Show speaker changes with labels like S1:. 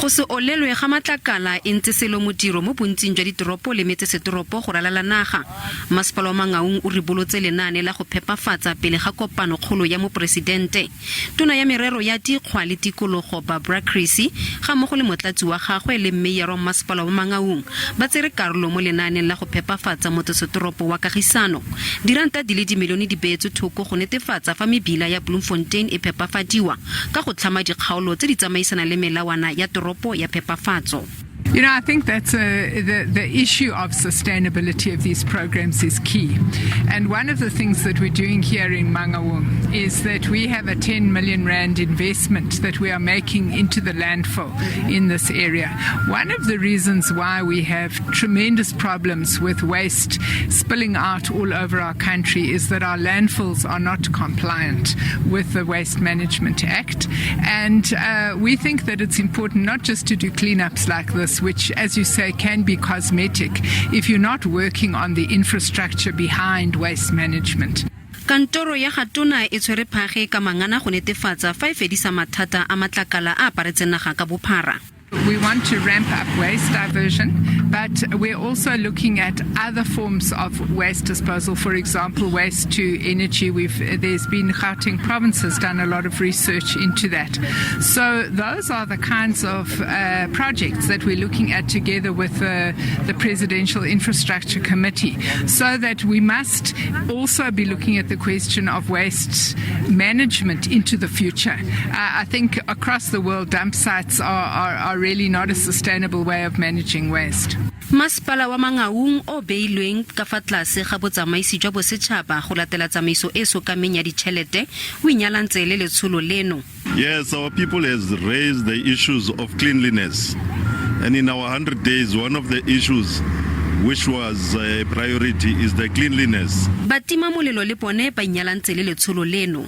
S1: Go se olelwe ga matlakala e ntse selo modiro mo bontsing jwa ditoropo le metsesetoropo go ralala naga. Masepala wa Mangaung o ribolotse lenaane la go phepafatsa pele ga kopano kgolo ya moporesidente. Tona ya merero ya dikgwa le tikologo Barbara Creecy ga mmogo le motlatsi wa gagwe le mmeiyara wa masepala wa Mangaung ba tsere karolo mo lenaaneng la go phepafatsa motsesetoropo wa Kagisano. Diranta di le dimilione di beetswe thoko go netefatsa fa mebila ya Bloemfontein e phepafadiwa ka go tlhama dikgaolo tse di tsamaisanang le melawana ya toropo ya phepafatso.
S2: I think that's the issue of sustainability of these programs is key. And one of the things that we're doing here in Mangaung is that we have a 10 million rand investment that we are making into the landfill in this area. One of the reasons why we have tremendous problems with waste spilling out all over our country is that our landfills are not compliant with the Waste Management Act. And we think that it's important not just to do cleanups like this, which, as you say, can be cosmetic if you're not working on the infrastructure behind waste management.
S1: Kantoro ya ga tona e tshwere phage ka mangana go netefatsa fa e fedisa mathata a matlakala a aparetseng naga ka bophara.
S2: We want to ramp up waste diversion, but we're also looking at other forms of waste disposal. For example, waste to energy. There's been Gauteng province has done a lot of research into that. So those are the kinds of projects that we're looking at together with the Presidential Infrastructure Committee, so that we must also be looking at the question of waste management into the future. I think across the world, dump sites are really not a sustainable way of managing waste.
S1: Masepala wa Mangaung o beilweng ka fa tlase ga botsamaisi jwa bosetšhaba go latela tsamaiso e sokameng ya ditšhelete o inyalantse le letsholo leno.
S3: Yes, our people has raised the issues of cleanliness. And in our 100 days, one of the issues which was a priority is the cleanliness.
S1: Batima molelo le bone ba inyalantse le letsholo leno.